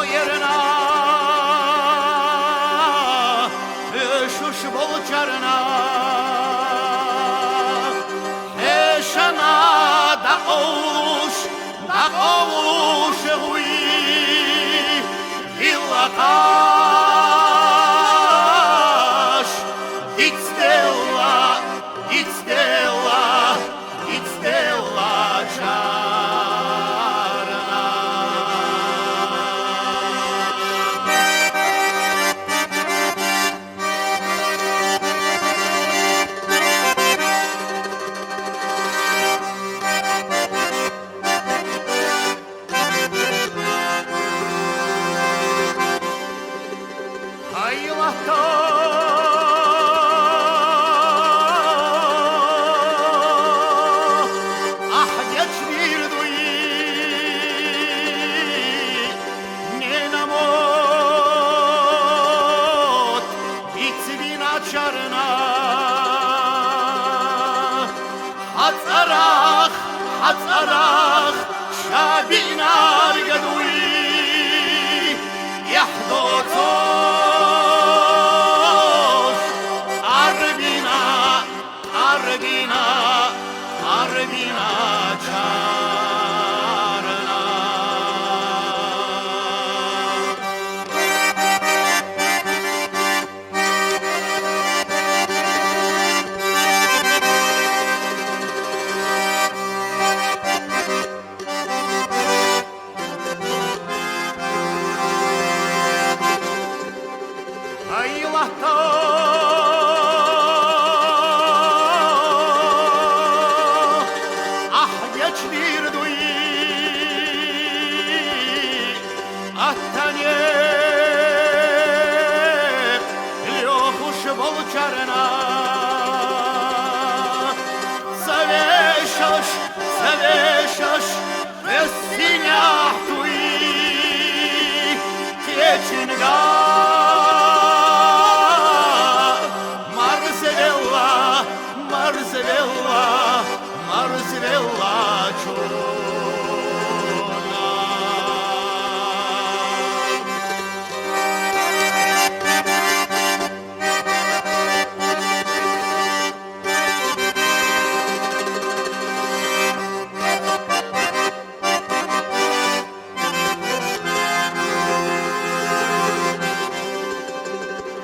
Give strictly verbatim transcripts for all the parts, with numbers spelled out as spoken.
Ерна, уьш уьш болчарна, хьешана дӀакъовлуш, дӀакъовлуш гӀуй, гӀиллакхаш, дицделла, дицделла, дицделла чарна. Хьайлатта ахь дечдийр дуй, ненамот, бицбина чарна. Хьа цӀарах, хьа цӀарах ша биънарг дуй, эхь доцош, арбина, арбина, арбина чарна. Хьайлатта ахь дечдийр дуй, аттане лохуш болчарна. Са вешаш, са вешаш, вессинехь туй, кхечинга марзвелла, марзвелла, марзвелла чуна.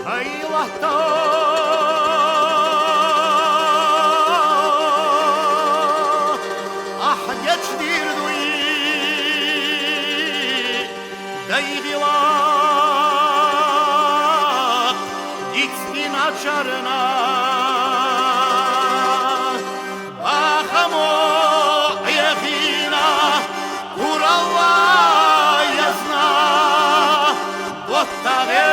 Хьайлатта ахь дечдийр дуй, дай гӀиллакх дицдина чарна. Бахамо Ӏехийна, куралла язна, боттагӀе